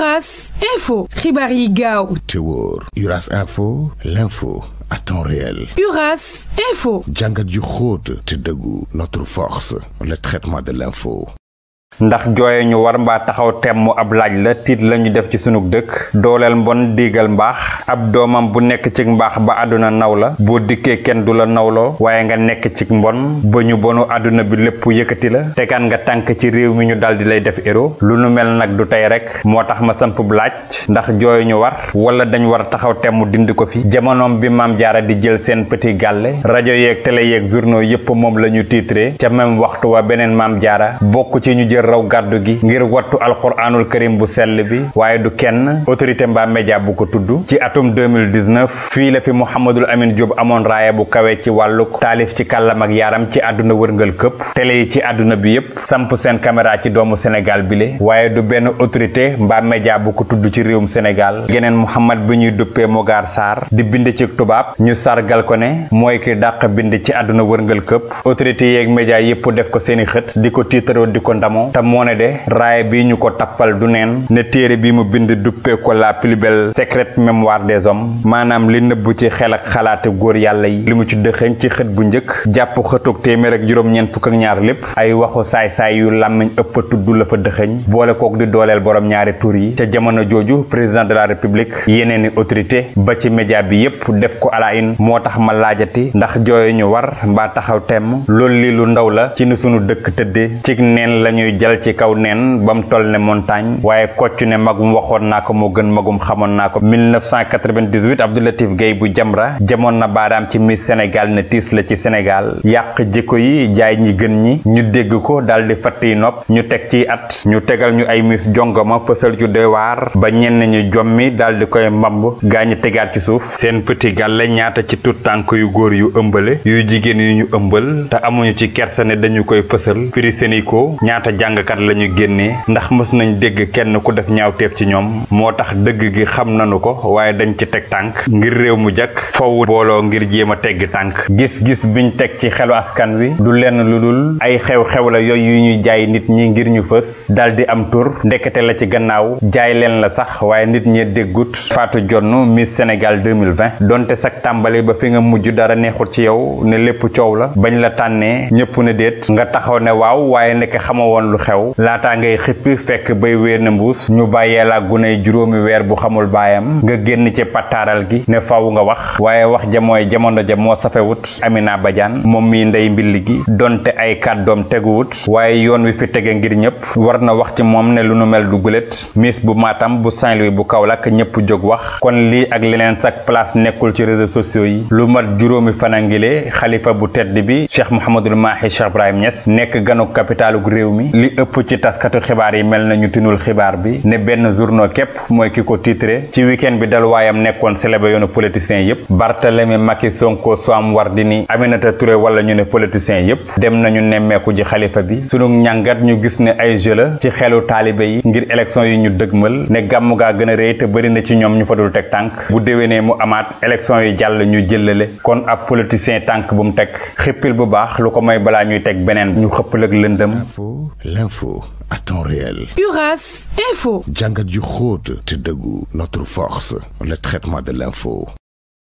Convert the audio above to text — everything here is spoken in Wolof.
Uras Info. xibaar yi gaaw te wóor. Uras Info, l'info à temps réel. Uras Info. jàngat yu xóot te dëggu. Notre force, le traitement de l'info. ndax jooye ñu war mbaa taxaw temm ab laaj la tiit lañu def ci sunug dëkk dooleel mbon diigal mbaax ab doomam bu nekk ci mbaax ba àdduna naw la boo dikkee kenn du la nawloo waaye nga nekk ci mbon ba ñu bonu àdduna bi lépp yëkkati la tegaan nga tànk ci réew mi ñu daldi lay def héros lu nu mel nag du tey rek moo tax ma samp laaj ndax jooye ñu war wala dañ war taxaw temm dindi ko fi jamonoom bi Maam Jaara di jël seen petit gàlle rajo yeeg télé yeeg journaux yépp moom la ñu titré ca même waxtu wa beneen Maam Jaara bokk ci ñu jël raw gàddu gi ngir wattu alquranul karim bu sell bi waaye du kenn autorité mbaa média bu ko tudd ci atum 2019 fii la fi Mouhamadul Amin Diop amoon raaya bu kawe ci wàllu taalif ci kàllam ak yaaram ci àdduna wërngal këpp télé yi ci àdduna bi yépp samp seen caméra ci doomu Sénégal bile waaye du benn autorité mbaa média bu ko tudd ci réewum Sénégal geneen Mouhamad bi ñuy duppee Mogar Sarr di bind ci tubaab ñu sargal ko ne mooy ki dàq bind ci àdduna wërngal këpp autorité yeeg média yépp def ko seeni xët di ko tiitaroo di ko ndamoo moo ne de raaya bi ñu ko tappal du neen ne téere bi mu bind duppee ko la plus belle secrète mémoire des hommes maanaam li nëbbu ci xel ak xalaate góor yàlla yi li mu ci dëxëñ ci xët bu njëkk jàpp xëtug téeméer ak juróom-ñeent fukk ak ñaar lépp ay waxu saay-saay yu làmmiñ ëpp a tudd la fa dëxëñ boole kook di dooleel borom ñaari tur yi ca jamono jooju président de la république yeneeni autorité ba ci média bi yépp def ko à la une moo tax ma laajati ndax jooye ñu war mbaa taxaw temm loolu li lu ndaw la ci ni sunu dëkk tëddee ci neen lañuy jal ci kaw neen bam toll ne montagne waaye kocc ne magum waxoon naa ko moo gën magum xamoon naa ko 1998 Abdou Latif Gueye bu Jamra jamoon na baaraam ci Miss Sénégal ne tiis la ci Sénégal yàq jikko yi jaay ñi gën ñi ñu dégg ko daldi fatt yi nopp ñu teg ci at ñu tegal ñu ay Miss jongoma fësal ju doy waar ba ñenn ñu jommi daldi koy mbamb gaañi tegaat ci suuf seen petit gàlle ñaata ci tut tànk yu góor yu ëmbale yu jigéen yu ñu ëmbal te amuñu ci kersa ne dañu koy fësal firi seniko ñaata jàngkat lañu génnee ndax mës nañ dégg kenn ku def ñaawteef ci ñoom moo tax dëgg gi xam nanu ko waaye dañ ci teg tànk ngir réew mu jakk fowwu booloo ngir jéem a teggi tànk gis-gis biñ teg ci xelu askan wi du lenn lu dul ay xew-xew la yooyu yu ñuy jaay nit ñi ngir ñu fës daldi am tur ndekete la ci gannaaw jaay leen la sax waaye nit ñi déggut Fatou Jonn Miss Sénégal 2020 donte sak tàmbali ba fi nga mujj dara neexul ci yow ne lépp coow la bañ la tànnee ñëpp ne déet nga taxaw ne waaw waaye nekk xama woon lu xew laataa ngay xippi fekk bay wéer na mbuus ñu bàyyee la guney juróomi weer bu xamul baayam nga génn ci pataaral gi ne faw nga wax waaye wax ja mooy jamono ja moo safewut Amina Badiane moom mi ndey mbilli gi donte ay kàddoom teguwut waaye yoon wi fi tege ngir ñëpp war na wax ci moom ne lu nu mel du gulet Miss bu Matam bu Saint-Louis bu Kaolack ñëpp jóg wax kon lii ak leneen sak place nekkul ci réseaux sociaux yi lu mat juróomi fanangile xalifa bu tedd bi Cheikh Mouhamadoul Mahi Cheikh Ibrahim Niass nekk ganu kapitaalug réew mi li ëpp ci taskatu xibaar yi mel na ñu tinul xibaar bi ne benn journaux képp mooy ki ko titré ci week-end bi dal waayam nekkoon célébé yoonu politiciens yépp Barthélemy Macky Sonko Soham Wardini Aminata Touré wala ñu ne politiciens yépp dem nañu nemmeeku ji xalifa bi sunu njàngat ñu gis ne ay jeu la ci xelu taalibe yi ngir élection yi ñu dëgmal ne gàmmu gaa gën a rëy te bëri na ci ñoom ñu fa dul teg tànk bu déwénee mu amaat élection yi jàll ñu jëlale kon ab politicien tànk bu mu teg xippil bu baax lu ko may balaa ñuy teg beneen ñu xëppal ak lëndëm l'info à temps réel. Uras Info. jàngat yu xóot te dëggu. Notre force, le traitement de l'info.